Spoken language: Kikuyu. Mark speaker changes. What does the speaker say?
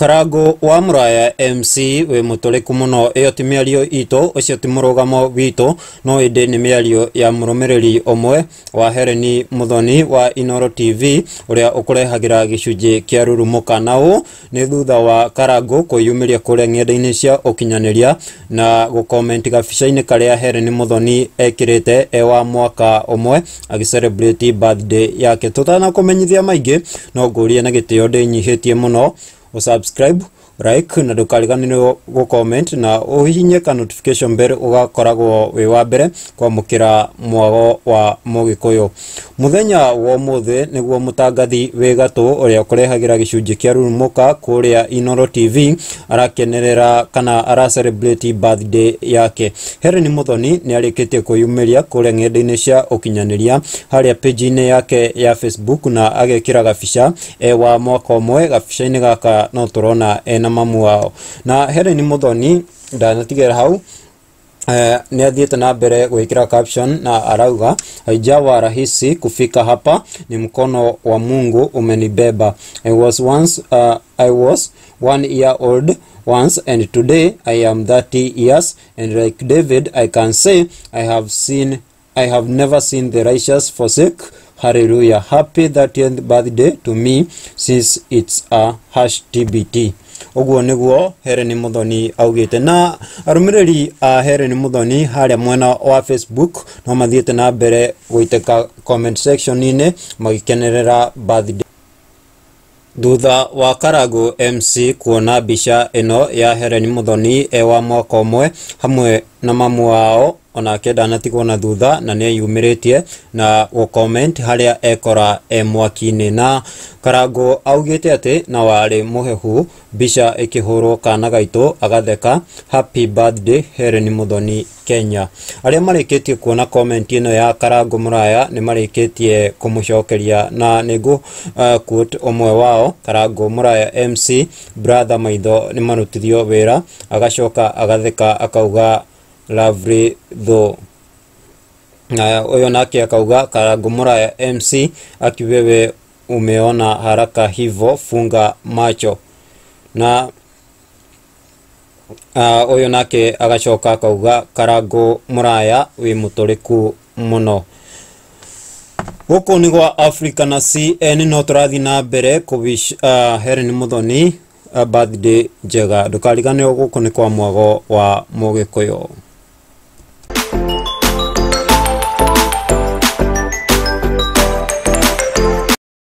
Speaker 1: Karangũ wa Mũraya MC wĩ mũtũrĩku mũno. Ĩyo ti mĩario itũ, ũcio ti mũrũgamo witũ, no ĩndĩ nĩ mĩario ya mũrũmĩrĩri ũmwe wa Helen Muthoni wa Inooro TV ũrĩa ũkũrehagĩra gĩcunjĩ kĩa rurumũka. Na ũũ nĩ thutha wa Karangũ kwĩyumĩria kũrĩa ng'enda-inĩ cia ũkinyanĩria na gũcomment gabica-inĩ karĩa Helen Muthoni ekĩrĩte e wa mwaka ũmwe agĩ celebrate birthday yake. Tũtanakũmenyithia maingĩ, no ngũrie na gĩtĩo ndĩnyihĩtie mũno ũsubscribe, like na ndũkariganĩrwo gũ-comment na ũhihinye ka notification bell, ũgakoragwo wĩ wa mbere kwamũkĩra mwago wa Mũgĩkũyũ. Mũthenya wa ũmũthĩ nĩguo mũtangathi wĩ gatũ ũrĩa ũkũrehagĩra gĩcunjĩ kĩa rurumũka kũrĩa Inooro TV arakenerera kana ara celebrate birthday yake. Helen Muthoni nĩ arĩkĩtie kwĩyumĩria kũrĩa ng'enda-inĩ cia ũkinyanĩria harĩa page-inĩ yake ya Facebook na agekĩra gabica e wa mwaka ũmwe. Gabica-inĩ gaka no tũrona ena mamu wao, na Helen Muthoni ndanatigĩra hau, nĩ athiĩte na mbere gwĩkĩra caption na arauga, "Haijawa rahisi kufika hapa, ni mkono wa Mungu umenibeba. I was 1 year old once and today I am 30 years, and like David I can say I have never seen the righteous forsake. Hallelujah. Happy 30th birthday to me since it's a #TBT." Ũguo nĩguo Helen Muthoni augĩte, na arũmĩrĩri a Helen Muthoni harĩa mwena wa Facebook no mathiĩte na mbere gũitĩka comment section-inĩ magĩkenerera birthday. Thutha wa Karangũ MC kuona mbica ĩno ya Helen Muthoni e wa mwaka ũmwe hamwe na mamu wao, onake ndanatigwo na thutha na nĩ eyumĩrĩtie na gũ-comment harĩa ekora e mwaki-inĩ. Na Karangũ augĩte atĩ na warĩ mũhehu mbica ĩkĩhũrwo kana gaitũ agatheka. Happy birthday, Helen Muthoni Kenya. Arĩa marĩkĩtie kuona comment ĩno ya Karangũ Mũraya nĩ marĩkĩtie kũmũcokeria, na nĩngũ quote ũmwe wao, "Karangũ Mũraya MC, brother, maitho nĩ marutithio wĩra." Agacoka agatheka akauga, "Lovely though." Na ũyũ nake akauga, "Karangũ Mũraya MC, aki wewe umeona haraka hivo, funga macho." Na ũyũ nake agacoka akauga, "Karangũ Mũraya wĩ mũtũrĩku mũno." Gũkũ nĩ gwa Africa na CN, no tũrathiĩ na mbere kũ wish Helen Muthoni birthday njega. Ndũkariganĩrwo gũkũ nĩ kwa mwago wa Mũgĩkũyũ.